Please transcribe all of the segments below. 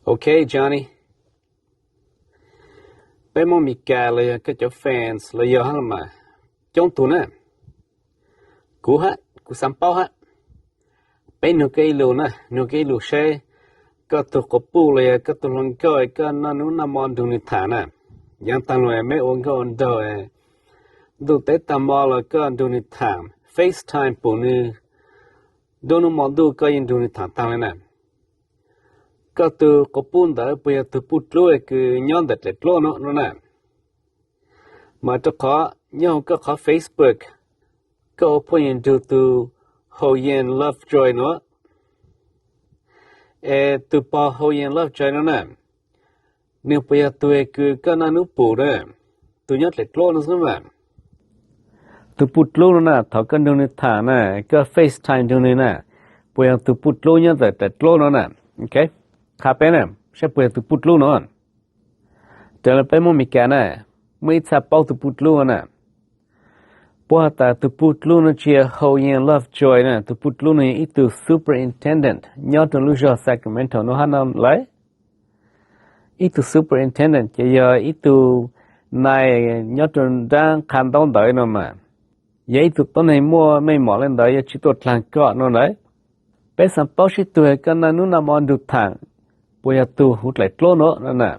Ok, Johnny, peb Hmoob Mes Kas los yog koj cov fans los yog hab los mas coob tug na. Kuv hab, kuv xav paub hab. Peb nug koj ib lus na, nug koj ib lus seb koj tug quas puj los yog koj tug hluas nkauj koj noj nub noj mo nrug nwg tham na, yaav taag lug meb ua nkauj ua nraug, ntuj teb taag mo los koj nrug nwg tham, FaceTime pum nwg, nruab nub mo ntuj koj yeej nrug nwg tham taag le na. Koj tug quas puj ntawd puas yog tug puj dlub kws nyob ntawm dlaim dluab nuav no na? Mas rau qhov nyob huv koj qhov Facebook, koj ua phooj ywg nrug tug Hau Yeej Lovejoy nuav. Es tug pog Hau Yeej Lovejoy nuav na, nwg puas yog tug kws koj naj nub pum na, tug nyob dlaim dluab nuav xwb mas? Tug puj dlub nuav na, thaum koj nrug nwg tham na, koj FaceTime nrug nwg na, puas yog tug puj dlub nyob ntawm dlaim dluab nuav na? Ok, qha peb na, saib puas yog tug puj dlub nuav. Raws le peb Hmoob Mes Kas na, muaj ib txha paub tug puj dlub na. Puab has tas tug puj dlub nuav tsi yog Hau Yeej Lovejoy na, tug puj dlub nuav yog ib tug superintendent nyob rau lub zog Sacramento nuav hab no lawm. Ib tug superintendent ces yog ib tug nai nyob rau nraab qha ntaub ntawv no mas, yog ib tug tuab neeg muaj meej mom le ntawd yuav tsi tuaj dlaag koj no ntawd. Peb xaav paub seb tug koj naj nub naj mo nrug tham puas yog tug huv dlaim dluab nuav no na,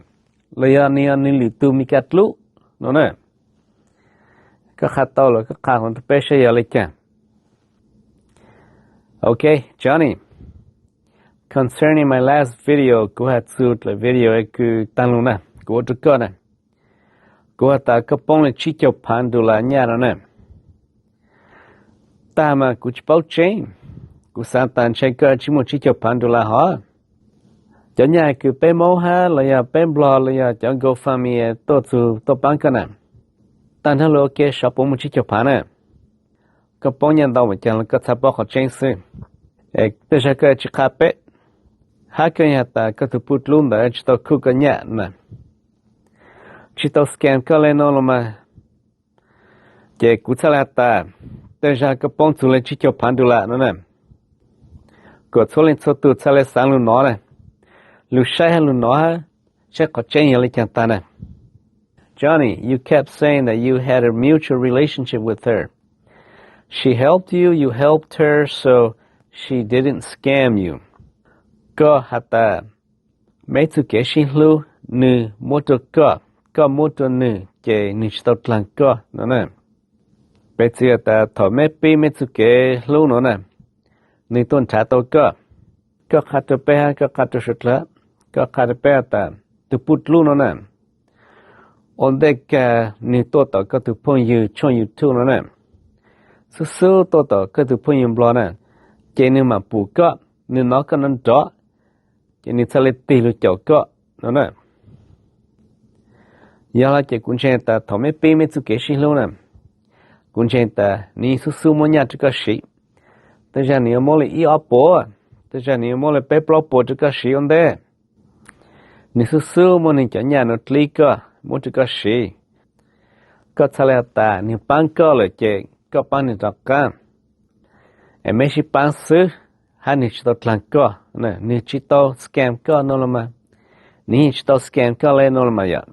los yog nwg yog nwg lwm tug Mes Kas dlub no na. Koj qha tau los koj qha rau peb saib yog le caag. Ok, Johnny, concerning my last video, kuv has txug dlaim video kws taag lug na, kuv ua rau koj na. Kuv has tas koj poob le tsib caug phav dollar nyaj no na. Tag mas kuv tsi paub tseeb, kuv xaav tas ntshe koj tsi muaj tsib caug phav dollar hov. Cov nyaj kws peb Moob hab los yog peb Nplog los yog cov GoFundMe tuaj txug tuaj paab koj na, tag nrho lug ua ke sav puas muaj tsib caug phav na. Koj poob nyaj ntau npaum caag los koj txhaj paub qhov tseeb xwb. Es tej zag koj tsi qha peb, hab koj has tas koj tug puj dlub ntawd tsi tau khuj koj nyaj na, tsi tau scam koj le no los mas, ces kuv txhaj le has tas tej zag koj poob txug le tsib caug phav dollar no na. Kuas txhua leej txhua tug txhaj le xaav lug nov na, lug saib hab lug nov hab saib qhov tseeb yog le caag tag na. Johnny, you kept saying that you had a mutual relationship with her. She helped you, you helped her, so she didn't scam you. Koj has tas meb txuj kev sib hlub, nwg muab rua koj, koj muab rua nwg, ces nwg tsi tau dlaag koj no na. Piv txwv tas thaum meb pib meb txuj kev hlub no na, nwg tuaj nrhav tau koj. Koj qha rua peb hab koj qha rua suav dlawg, koj qha rua peb has tas tug puj dlub no na, ua ntej kag nwg tuaj tom koj tug phooj ywg tshooj YouTube no na, xub xub tuaj tom koj tug phooj ywg Nplog na, ces nwg mam pum koj, nwg nov koj nrov nrov, ces nwg txhaj le tig lug caum koj no na. Yog le ces kuv ntseeg tas thaum meb pib meb txuj kev sib hlub na, kuv ntseeg tas nwg yeej xub xub muab nyaj rua koj siv. Tej zag nwg yuav muab le ib ob puas, tej zag nwg yuav muab le peb plaub puas rua koj siv ua ntej. Nwg xub xub muab nwg cov nyaj nuav dlib koj, muab rua koj siv. Koj txhaj le has tas nwg paab koj lawm ces koj paab nwg rov qaab, es meb sib paab xwb, hab nwg tsi tau dlaag koj, nwg tsi tau scam koj no los mas, nwg yeej tsi tau scam koj le no los mas yom.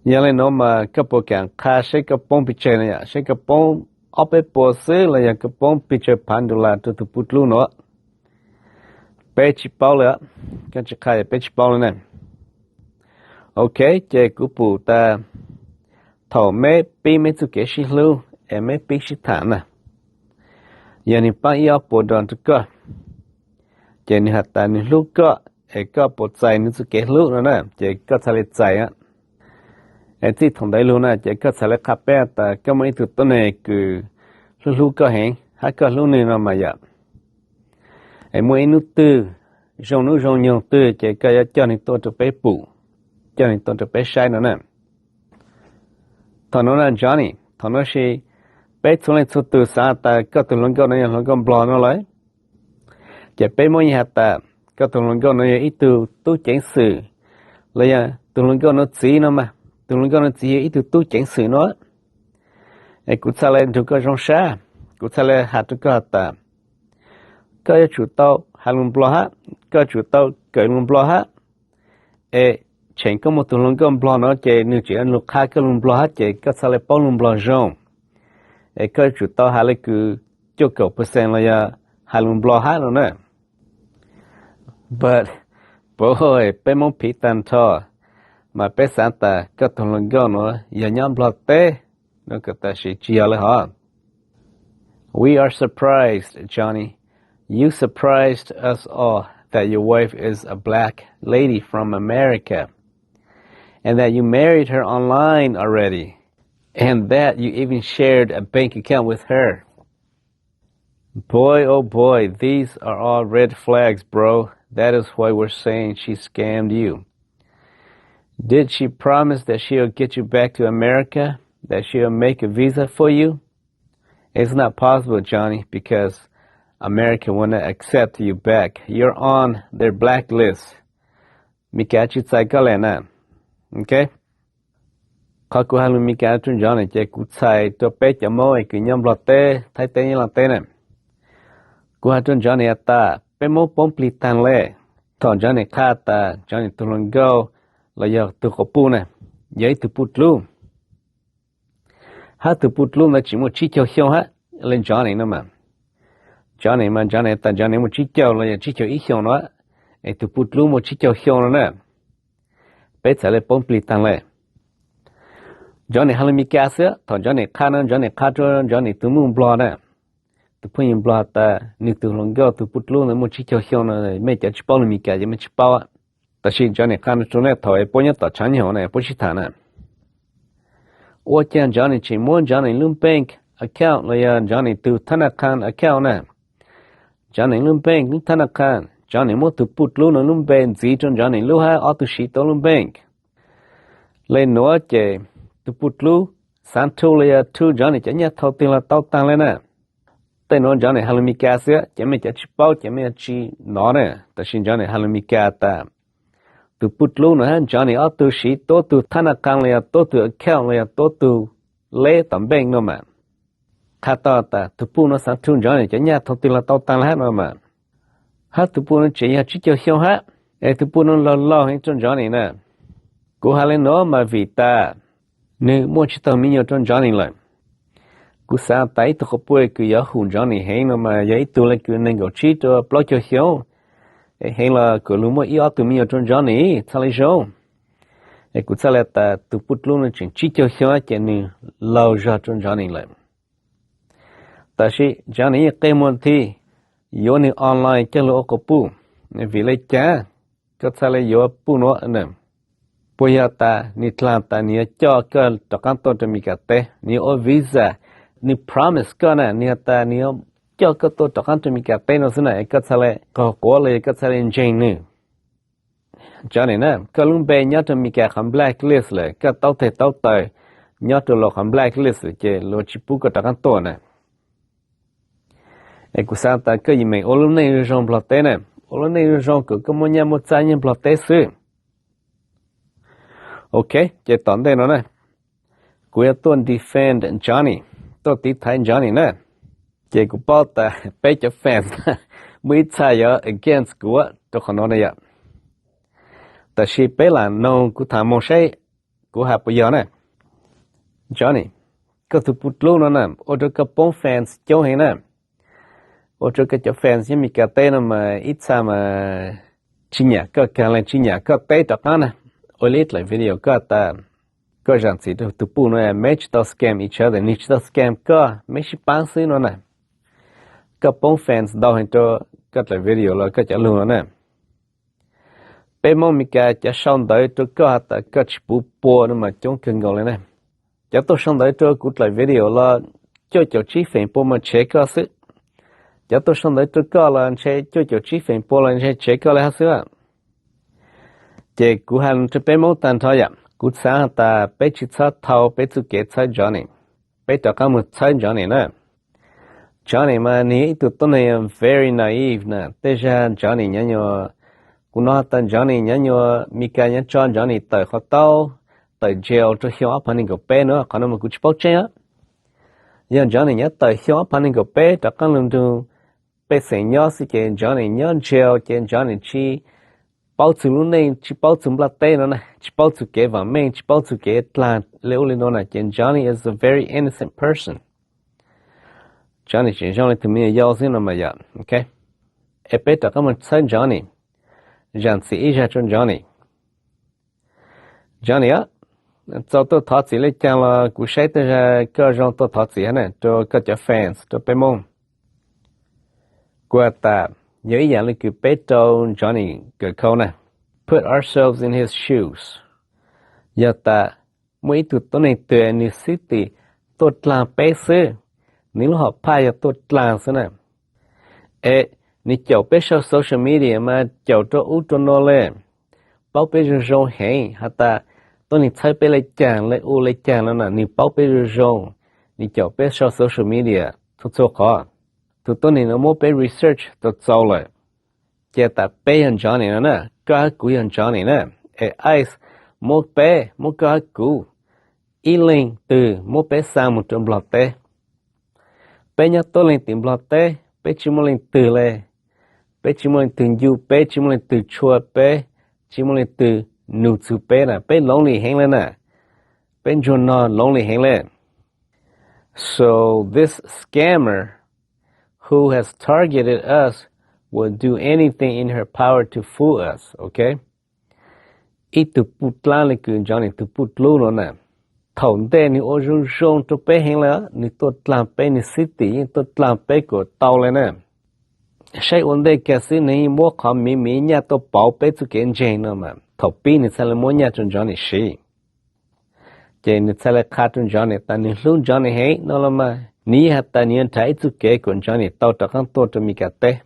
Yog le nuav mas koj puas kaam qha seb koj poob pes tsawg no yom, seb koj poob ob peb puas xwb los yog koj poob pes tsawg phav dollar rua tug puj dlub nuav? Peb tsi paub le, koj tsi qha peb tsi paub le na. Ok, ces kuv pum tas thaum meb pib meb txuj kev sib hlub es meb pib sib tham na, yog nwg paab ib ob puas dollar rua koj, ces nwg has tas nwg hlub koj, es koj puas txais nwg txuj kev hlub no na, ces koj txhaj le txais. Es txij thaum ntawd lug na ces koj txhaj le qha peb tas koj muaj ib tug tuab neeg kws hlub hlub koj heev hab koj hlub nwg no mas yom. Es muaj ib hnub twg, zoo hnub zoo nyoog twg ces koj yuav coj nwg tuaj rua peb pum, coj nwg tuaj rua peb saib no na. Thaum nuav na Johnny, thaum nuav sis peb txhua leej txhua tug xaav tas koj tug hluas nkauj no yog hluas nkauj Nplog no lawm. Ces peb muab yeej has tas koj tug hluas nkauj no yog ib tug tub ceev xwm, los yog tug hluas nkauj nuav txiv no mas, tug hluas nkauj nuav txiv yog ib tug tub ceev xwm no. Es kuv txhaj le nrug koj zoo sab, kuv txhaj le has rua koj has tas koj yuav tsum tau has lug Nplog hab, koj yuav tsum tau kawm lug Nplog hab, Es tseem koj muaj tus hluas nkauj Nplog no ces nws tseem lug qha koj lus Nplog hab ces koj txhaj le paub lus Nplog zoo. Es koj yuav tsum tau hais le kws cuaj kaum percent los yog hais lus Nplog hab no na. But boy, peb Moob phiv tag nrho, mas peb xaav tas koj tug hluas nkauj nuav yog nyob Nplog teb, no kuj tam sim tsis yog le hov. We are surprised, Johnny. You surprised us all that your wife is a black lady from America, and that you married her online already, and that you even shared a bank account with her. Boy, oh boy, these are all red flags, bro. That is why we're saying she scammed you. Did she promise that she'll get you back to America? That she'll make a visa for you? It's not possible, Johnny, because America will not accept you back. You're on their blacklist. Meskas tsis txais koj le na. Ok. Qhov kuv has lus Meskas rua Johnny ces kuv txhais rua peb cov Moob kws nyob Nplog teb, Thaib teb, Nyab Laj teb na. Kuv has rua Johnny has tas peb Moob poob plig taag le. Thaum Johnny qha tas Johnny tug hluas nkauj los yog tug quas puj na, yog ib tug puj dlub. Hab tug puj dlub ntawd tseem muaj tsib caug xyoo hab le Johnny no mas. Johnny mas Johnny tas Johnny muaj tsib caug los yog tsib caug ib xyoo no, es tug puj dlub muaj tsib caug xyoo no na. Peb txhais le poob plig taag le. Johnny has lus Meskas xwb, thaum Johnny qha no Johnny qha rua Johnny tug muj Nplog na. Tug phooj ywg Nplog tas nwg tug hluas nkauj tug puj dlub ntawd muaj tsib caug xyoo no, mej cov tsis paub lus Meskas ces mej tsis paub. Tab sis Johnny qha no rua nej thaum es puab nyob tom tshaav nyoog na, puab sib tham na. Ua caag Johnny tseem muab Johnny lub bank account los yog Johnny tug thab naj qha account na. Johnny lub bank lub thab naj qha, Johnny muab tug puj dlub no lub npe ntxiv rua Johnny lub hab ob tug siv tau lub bank. Le nuav ces tug puj dlub xaav thu los yog thu Johnny cov nyaj thau twg los tau taag le na. Tej nuav Johnny has lus Meskas xwb ces mej cov tsis paub ces mej yuav tsis nov na, tab sis Johnny has lus Meskas tas tug puj dlub no hab Johnny ob tug siv tuab tug thab naj qha los yog tuab tug account los yog tuab tug leb tom bank no mas. Qha tau tas tug puj no xaav thu Johnny cov nyaj thau twg los tau taag le hab no mas. Hab tug puj no tseem yog tsib caug xyoo hab, es tug puj no laug laug heev rua Johnny na. Kuv has le nuav mas vim tas nwg muaj tsis taug me nyuam rua Johnny lawm. Kuv xaav tas ib tug quas puj kws yuav hum Johnny heev no mas yog ib tug le kws neeg nkaum tsib rua plaub caug xyoo, es heev los kuas lug muaj ib ob tug me nyuam rua Johnny txhaj le zoo. Es kuv txhaj le tas tug puj dlub no tseem tsib caug xyoo ces nwg laug zog rua Johnny lawm. Tab sis Johnny yeej qia muag thiab yuav nwg online coj lug ua quas puj. Vim le caag koj txhaj le yuav puj nuav na? Puas yog tas nwg dlaag tas nwg yuav coj koj rov qaab tuaj rua Meskas teb, nwg yuav ua visa, nwg promise koj na, nwg has tas nwg yuav coj koj tuaj rov qaab rua Meskas teb no xwb na, koj txhaj le qaug quav los yog koj txhaj le ntseeg nwg? Johnny na, koj lub npe nyob rua Meskas qhov blacklist lawm, koj taub teg taub taw nyob rua luas qhov blacklist lawm ces luas tsis pub koj rov qaab tuaj na. Es kuv xaav tas koj yeej meem ua lub neej zoo zoo Nplog teb na, ua lub neej zoo zoo kom koj muaj nyaj muaj txag nyob Nplog teb xwb. Ok, ces tom ntej no na, kuv yuav tuaj defend Johnny, tuaj tiv thaiv Johnny na. Ces kuv paub tas peb cov fans muaj ib txha yuav against kuv rua qhov nuav na yom. Tab sis peb lam noog kuv tham moog saib kuv has puas yog na. Johnny, koj tug puj dlub no na ua rua koj poob fans coob heev na. Ua rua koj cov fans nyob Meskas teb no mas ib txha mas tsis nyam koj kag le tsis nyam koj teb rov qaab na. Ua li dlaim video koj tas koj zam txim rua tug puj no, meb tsis tau scam each other, nwg tsis tau scam koj, meb sib paab xwb no na. Koj poob fans ntau heev rua koj dlaim video los koj cov lug no na. Peb Moob Meskas cov sau ntawv rua koj has tas koj tsis puv pua no mas coob kawg nkaus le na. Cov tuaj sau ntawv rua kuv dlaim video los cuaj caum tsib feem pua mas tshev koj xwb. Cov tuaj sau ntawv rua koj los ntshe cuaj caum tsib feem pua los ntshe tshev koj le hab xwb. Ces kuv has rua peb Moob tag nrho yom, kuv xaav has tas peb tsis txhob thau peb txuj kev txhawb Johnny, peb rov qaab moog txhawb Johnny na. Johnny mas nwg ib tug tuab neeg very naive na, tej zag Johnny nyob nyuas, kuv nov has tas Johnny nyob nyuas Meskas nyob tso Johnny tawm qhov taub, tawm jail rua xyoo ob phav neeg nkaum peb no, qhov no mas kuv tsis paub tseeb os. Yog Johnny nyob tawm xyoo ob phav neeg nkaum peb rov qaab lug nrug pej xeem nyob xwb ces Johnny nyob jail ces Johnny tsis paub txug lub neej, tsis paub txug nplaj teb no na, tsis paub txug kev vam meej, tsis paub txug kev dlaag le ua le nuav na, ces Johnny is a very innocent person. Johnny tseem zoo le tug me nyuam yaus xwb no mas yom, ok. Es peb rov qab moog txhawb Johnny, zaam txim ib zag rua Johnny. Johnny a, txaus tuaj thov txim le caag los kuv saib tej zag koj zoo tuaj thov txim hab na rua koj cov fans, rua peb Moob. Kuv has tas yog ib yaam le kws peb rau Johnny Gawm Khau na, put ourselves in his shoes. Yog tas muaj ib tug tuab neeg twg nwg xib tim tuaj dlaag peb xwb, nwg lub hom phaj yog tuaj dlaag xwb na, es nwg caum peb sau social media mas caum rua ub rua nuav le, paub peb zoo zoo heev has tas tuab neeg txhawb peb le caag le ua le caag no na, nwg paub peb zoo zoo, nwg caum peb sau social media txhua txhua qhov. Tug tuab neeg no muab peb research txaus txaus lawm, ces tas peb yog Johnny no na, koj hab kuv yog Johnny na, es ICE muab peb, muab koj hab kuv, ib leeg twg muab peb xaa moog rua Nplog teb. Peb nyob tuab leeg tim Nplog teb, peb tsis muaj leej twg le, peb tsis muaj leej twg ncu peb, tsis muaj leej twg tshua peb, tsis muaj leej twg nug txug peb na, peb lonely heev le na, peb ntsuag nog lonely heev le. So this scammer who has targeted us will do anything in her power to fool us, ok? Ib tug puj dlaab le kws Johnny tug puj dlub no na, thaum ntej nwg ua zoo zoo rua peb heev le, nwg tuaj dlaag peb, nwg xib tim yeej tuaj dlaag peb kuas tau le na. Saib ua ntej kag xwb nwg yeej muab qhov miv miv nyaj tuaj pauv peb txuj kev ntseeg no mas thaum pib nwg txhaj le muab nyaj rua Johnny siv. Ces nwg txhaj le qha rua Johnny tas nwg hlub Johnny heev no los mas nwg yeej has tas nwg yuav nrhav ib txuj kev kuas Johnny tau rov qaab tuaj rua Mis Kas teb.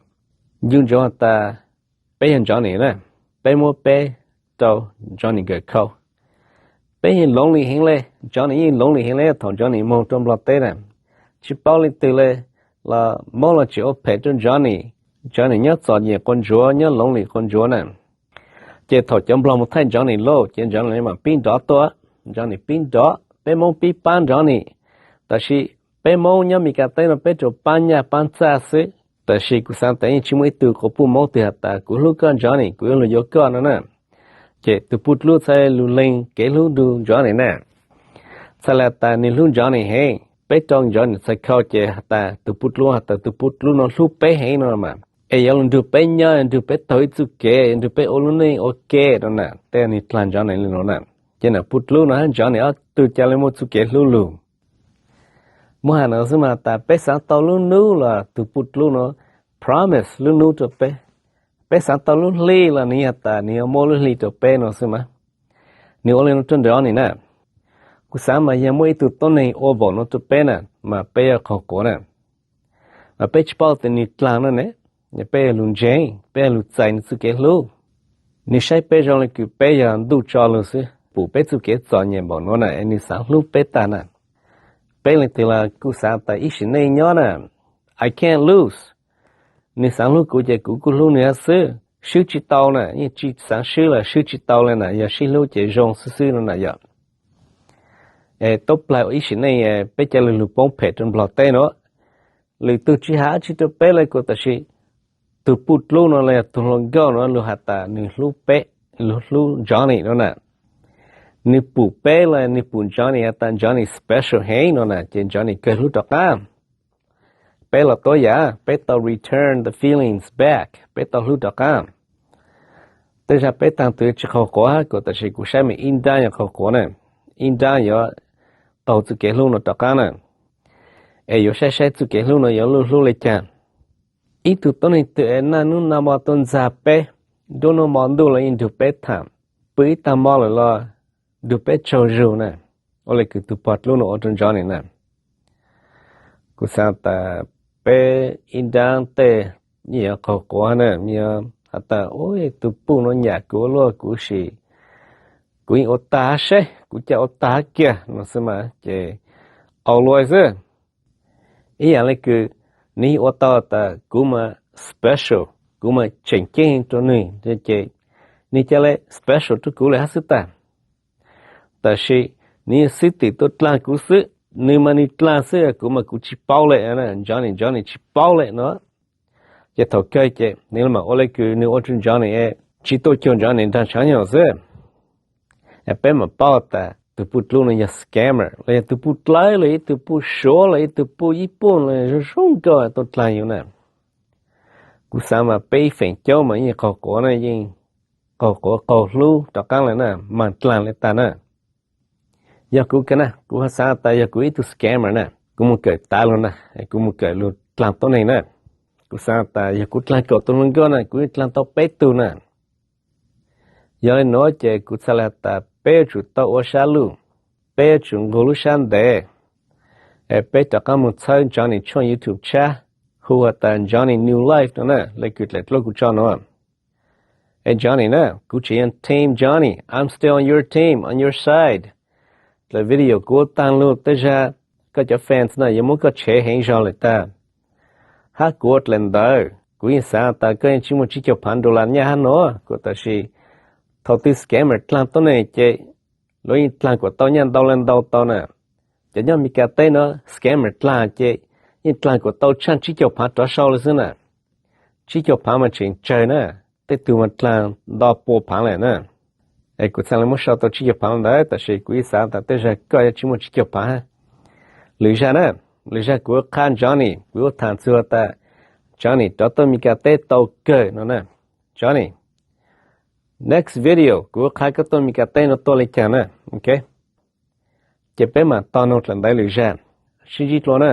Ncu ntsoov has tas peb yog Johnny na, peb muab peb rau Johnny Gawm Khau. Peb yeej lonely heev le, Johnny yeej lonely heev le thaum Johnny moog rua Nplog teb na, tsis paub leej twg le, los Moob los tseem ua phem rua Johnny. Johnny nyob txom nyem quas ntsuav, nyob lonely quas ntsuav na. Ces thaum cov Nplog moog thaij Johnny lauj, ces Johnny mam pib nrov tuaj. Johnny pib nrov, peb Moob pib paab Johnny. Tab sis peb Moob nyob Mis Kas teb no peb rua paab nyaj paab txaj xwb. Tab sis kuv xaav tas yeej tsis muaj ib tug quas puj Moob twg has tas kuv hlub koj Johnny, kuv yuav lug yuav koj no na. Ces tug puj dlub txhaj lug leeg kev hlub nrug Johnny na. Txhaj le has tas nwg hlub Johnny heev, peb rau Johnny txhais khau ces has tas tug puj dlub has tas tug puj dlub no hlub peb heev no mas, es yuav lug nrug peb nyob, yuav nrug peb taug ib txuj kev, yuav nrug peb ua lub neej ua ke no na, tej nwg dlaag Johnny le nuav na. Ces nam puj dlub no hab Johnny ob tug ca le muaj txuj kev hlub lug. Muab has no xwb mas tas peb xaav tau lub nub los tug puj dlub no promise lub nub rua peb. Peb xaav tau lub hli los nwg has tas nwg yuav muab lub hli rua peb no xwb mas. Nwg ua le nuav rua Johnny na. Kuv xaav mas yog muaj ib tug tuab neeg ua npaum nuav rua peb na, mas peb yuav qaug quav na. Mas peb tsis paub tas nwg dlaag no ne, peb yuav lug ntseeg, peb yuav lug txais nwg txuj kev hlub. Nwg saib peb zoo le kws peb yog ntuj tso lug xwb, pum peb txuj kev txom nyem npaum nuav na es nwg xaav hlub peb tag na. Peb leej twg los kuj xaav tas ib sim neej nyob na, I can't lose. Nwg xaav hlub kuv ces kuv kuj hlub nwg hab xwb, swb tsis tau na, yeej tsis xaav swb los swb tsis tau le na, yog sib hlub ces zoo xwb xwb no na yom. Es tub plag ib sim neej peb ca le lug poob phem rua Nplog teb nuav. Lwm tug tsis has dlaab tsi rua peb le kuas tab sis tug puj dlub no los yog tug hluas nkauj no lug has tas nwg hlub peb, lug hlub Johnny no na. Nwg pum peb los nwg pum Johnny has tas Johnny special heev no na, ces Johnny kawg hlub rov qaab. Peb los tuab yam, peb tau return the feelings back, peb tau hlub rov qaab. Tej zag peb taag twg tsis qaug quav hab kuas tab sis kuv saib mas ib nraab yuav qaug quav na, ib nraab yuav taug txuj kev hlub no rov qaab na. Es yuav saib saib txuj kev hlub no yuav luj hlub le caag. Ib tug tuab neeg twg es naj nub naj mo tuaj ntxag peb, nruab nuav mo ntuj los yeej nrug peb thaam, pw ib taag mo lawm los nrug peb tsaug zug na, ua le kws tug pog dlub no ua rua Johnny na. Kuv xaav tas peb ib nraab tej yeej yuav qaug quav na, has tas ub, tug puj no nyam kuv ua luaj kuv sim, kuv yeej ua tag hab seb, kuv ca ua tag hab kiag no xwb mas ces au luaj xwb. Ib yam le kws nwg yeej ua tau tas kuv mas special, kuv mas tseem ceeb rua nwg, ces nwg ca le special rua kuv le hab xwb tag. Tab sis nwg yeej xib tim tuaj dlaag kuv xwb, nwg mas nwg dlaag xwb, kuv mas kuv tsis paub le, Johnny, Johnny tsis paub le no. Ces thaum kawg ces nwg mam ua le kws nwg ua rua Johnny es tsis tuaj cuag Johnny nraag tshaav nyom xwb. Peb mam paub tas tus puj dlub no yog scammer los yog tus puj dlawb los ib tug puj Suav los ib tug puj Ib Puj los zoo zoo nkauj tuaj dlaag yus na. Kuv xaav mas peb ib feem coob mas yeej qaug quav na, yeej qaug quav qaug hlub rov qaab lawm na, maag dlaag le taag na. Yog kuv kag na, kuv xaav tas yog kuv ib tug scammer na, kuv mus kawm tav lug na, kuv mus kawm lug dlaag tuab neeg na. Kuv xaav tas yog kuv dlaag kaum tug hluas nkauj na, kuv yeej dlaag tau peb tug na. Yog le nuav ces kuv txhad le has tas peb yuav tsum tau ua sab luj, peb yuav tsum nqug lub sab ntev. Es peb rov qaab mus txhawb Johnny tshooj YouTube tshiab, hu has tas Johnny New Life no na, le kws dlaim dluab kuv tso nuav. Es Johnny na, kuv tseem yog team Johnny, I'm still on your team, on your side. Dlaim video kuv ua taag lug tej zag koj cov fans na yuav muab koj tshev heev zog lawm tag. Hab kuv ua dlaim ntawd kuv yeej xaav tas koj yeej tsis muaj tsib caug phaav dollar nyaj hab nuav kuv, tab sis thaum twg scammer dlaag tuab neeg ces luag yeej dlaag kuas tau nyaj ntau le ntau tau na. Cov nyob Meskas teb nuav scammer dlaag ces yeej dlaag kuas tau tshaaj tsib caug phaav rov sau le xwb na. Tsib caug phaav mas tseem tsawg na, tej tug mas dlaag nto pua phaav lawm na. Es kuv txhad le muab sau tau tsib caug phaav ntawd, tab sis kuv yeej xaav tas tej zag koj yuav tsis muaj tsib caug phaav hab. Lwm zag na, lwm zag kuv yuav qha Johnny, kuv yuav thaam txug tas Johnny rov tuaj Meskas teb tau kawg no na. Johnny, next video kuv yuav qha koj tuaj Meskas teb no tuaj le caag na, ok? Ces peb mam tog noog dlaim ntawd lwm zag. Sib ntsib dlua na.